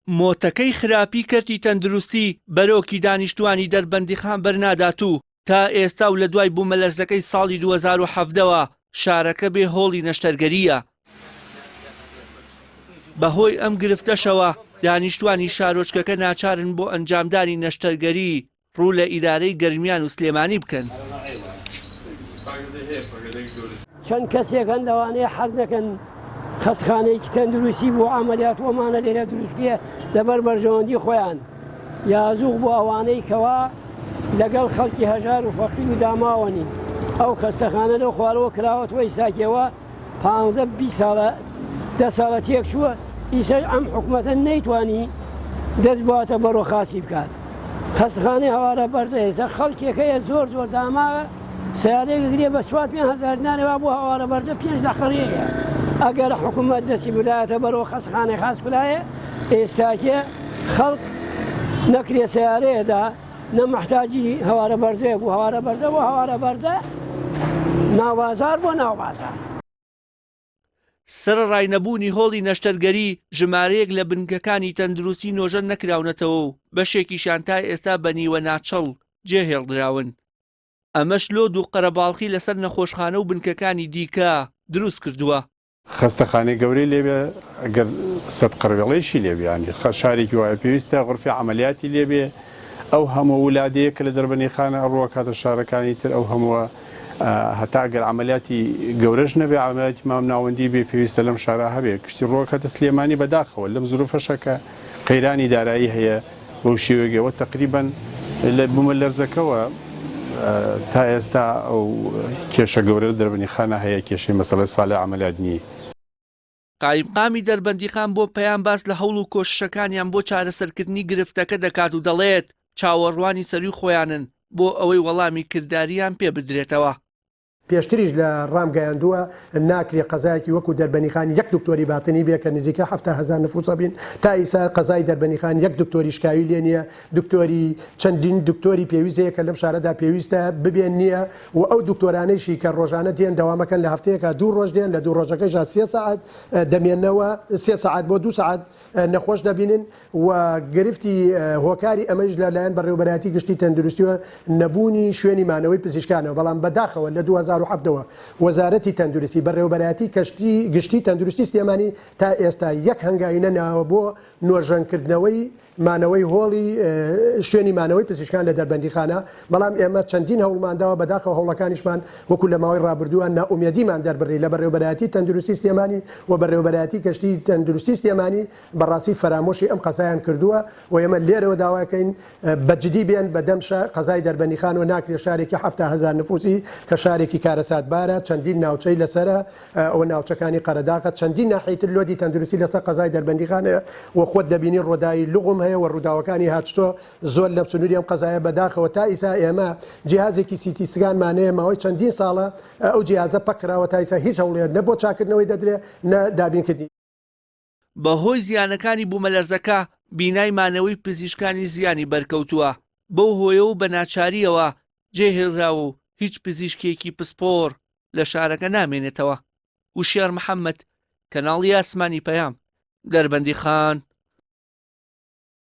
مۆتەکەی خراپی کەرتی تەندروستی بەرۆکی دانیشتوانی دەربەندیخان بەرنادات و تا ئێستا و لە دوای بوومەلەرزەکەی ساڵی 2017 وە شارەکە بێ هۆڵی نەشتەرگەرییە. بەهۆی ئەم گرفتەشەوە دانیشتوانی شارۆچکەکە ناچارن بۆ ئەنجامدانی نەشتەرگەری ڕوو لە ئیدارەی گەرمیان و سلێمانی بکەن. چەند کەسێک هەن لەوانەیە حەز نەکەن خەستخانەیەکی تەندروستی بۆ عەمەلیات و ئەمانە لێرە دروست بکرێ لەبەر بەرژەوەندی خۆیان یازوغ بۆ ئەوانەی کەوا لەگەڵ خەڵکی هەژار و فەقیر و داماوە نین ئەو خەستەخانە لەو خوارەوە کراوەتەوە ئیساکێوە پانزە 20 ساڵە دە ساڵە تێک چووە ئیسە ئەم حکومەتە نەیتوانی دەست بواتە بەرۆ خاسی بکات خەستخانەی هەوارە بەرزە ئێستا خەڵکێک هەیە زۆر زۆر داماوە سیارەیەک گرێ بە چوار پێ هەزار دینارێ وا بۆ هەوارە بەرزە پێنج دەقەڕێیە ئەگەر حکوومەت دەستی بدایەتە بەرەوە خەستخانەی خاس کرایە ئێستاکێ خەڵک نەکرێ سیارەیەدا نە محتاجی هەوارە بەرزەیە بوو هەوارە بەرزە بۆ هەوارە بەرزە ناوبازار بۆ ناوبازار. سەرەڕای نەبوونی هۆڵی نەشتەرگەری، ژمارەیەک لە بنکەکانی تەندروستی نۆژەن نەکراونەتەوە و بەشێکیشیان تا ئێستا بە نیوە ناچڵ جێهێڵدراون. ئەمەش لۆد و قەرەباڵخی لەسەر نەخۆشخانە و بنکەکانی دیکە دروستکردووە. خەستەخانەی گەورەی لێ بێ گەر سەت قەروێڵەیشی لێ بێ یانی شارێکی وایە پێویستە غورفی عەمەلیاتی لێ بێ ئەو هەموو ولادەیە کە لە دەربەنیخانە ئەڕوا کاتە شارەکانی تر ئەو هەمووە هەتا ئەگەر عەمەلیاتی گەورەش نەبێ عەمەلیاتی مام ناوەندی بێ پێویستە لەم شارە هەبێ گشتی ڕۆ کاتە سلێمانی بەداخەوە لەم زروفەشە کە قەیرانی دارایی هەیە بەو شێوەیەوە تەقریبەن لە بوومەلەرزەکەوە تا ئێستا ئەو کێشە گەورە لە دەربەندیخانە هەیە کێشەی مەسەلەی ساڵی عەمەلیات نییە. قایمقامی دەربەندیخان بۆ پەیام باس لە هەوڵ و کۆششەکانیان بۆ چارەسەرکردنی گرفتەکە دەکات و دەڵێت، چاوەڕوانی سەرووی خۆیانن بۆ ئەوەی وەڵامی کردارییان پێ بدرێتەوە. پێشتریش لە ڕامگەیاندووە ناکرێ قەزایەکی وەکو دەربەنیخان یەک دکتۆری باتنی بێ کە نزیکەی 70 هەزار نفوسە بین تا ئیسا قەزای دەربەنیخان یەک دکتۆری شکاوی لێ نییە دکتۆری چەندین دکتۆری پێویست هەیە کە لەم شارەدا پێویستە ببێن نییە و ئەو دکتۆرانەیشی کە ڕۆژانە دێن دەوامەکەن لە هەفتەیەکا دوو ڕۆژ دێن لە دوو ڕۆژەکەیشا سێ سەعات دەمێنەوە سێ سەعات بۆ دوو سەعات نەخۆش دەبینن و گرفتی هۆکاری ئەمەیش لە لایەن بەڕێوەبەرایەتی گشتی تەندروستیوە نەبوونی شوێنی مانەوەی پزیشکانە، بەڵام بەداخەوە لە 2017 وە وەزارەتی تەندروستی، بەڕێوەبەرایەتی کەشتی گشتی تەندروستی سلێمانی تا ئێستا یەک هەنگاوی نەناوە بۆ نۆژەنکردنەوەی مانەوەی هۆڵی شوێنی مانەوەی پزیشکان لە دەربەندیخانە، بەڵام ئێمە چەندین هەوڵمان داوە، بەداخەوە هەوڵەکانیشمان وەکو لە ماوەی ڕابردووە نائومێدیمان دەربڕی لە بەڕێوەبەرایەتی تەندروستی سلێمانی و بەڕێوەبەرایەتی گشتی تەندروستی سلێمانی بەڕاستی فەرامۆشی ئەم قەزایان کردووە و ئێمە لێرەوە داواکەین بە جدی بێن بە دەم قەزای دەربەندیخانەوە ناکرێت شارێکی 70 هەزار نفوسی کە شارێکی کارەساتبارە چەندین ناوچەی لەسەرە ئەو ناوچەکانی قەرەداغە چەندین ناحیەی تر لۆدی تەندروستی لەسەر قەزای دەربەندیخان هەیە و خۆت دەبینی ڕۆدایی لوغم هەیە و ڕووداوەکانی هاتوچۆ زۆر لەم سنووری ئەم قەزایە بەداخەوە تا ئیسا ئێمە جیهازێکی CT scan مان هەیە ماوەی چەندین ساڵە ئەو جیهازە پەکخراوە تا ئیسا هیچ هەوڵێک نە بۆ چاککردنەوەی دەدرێ نە دابینکردنی. بەهۆی زیانەکانی بوومەلەرزەکە بینای مانەوەی پزیشکانی زیانی بەرکەوتووە، بەو هۆیەوە و بە ناچارییەوە جێهێڵراوە و هیچ پزیشکێکی پسپۆڕ لە شارەکە نامێنێتەوە. وشیار محەممەد، کەناڵی ئاسمانی پەیام، دەربەندیخان.